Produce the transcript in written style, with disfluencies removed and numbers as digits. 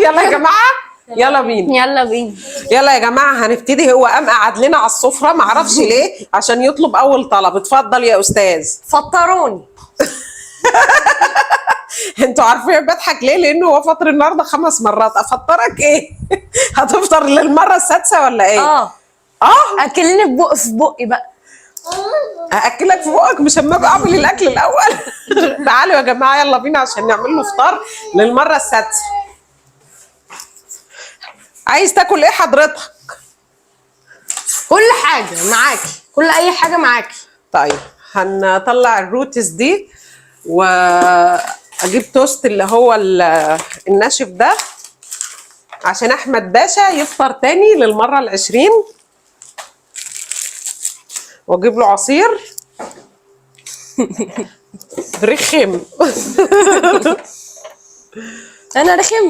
يلا يا جماعة، يلا بينا. يلا بينا. يلا يا جماعة هنبتدي. هو قام قعد لنا على السفرة معرفش ليه، عشان يطلب اول طلب. اتفضل يا استاذ. فطروني. انتوا عارفين بضحك ليه؟ لانه هو فطر النهارده 5 مرات. افطرك ايه؟ هتفطر للمرة السادسة ولا ايه؟ اه. اه. اكلني في بق في بقي بقى. هاكلك في بقك، مش اما ابقى اعمل الاكل الاول. تعالوا يا جماعة يلا بينا عشان نعمل له فطار للمرة السادسة. عايز تاكل ايه حضرتك؟ كل حاجة معاكي، كل اي حاجة معاكي. طيب هنطلع ال rotis دي واجيب توست اللي هو الناشف ده عشان احمد باشا يفطر تاني للمرة 20، واجيب له عصير. رخم. انا رخم.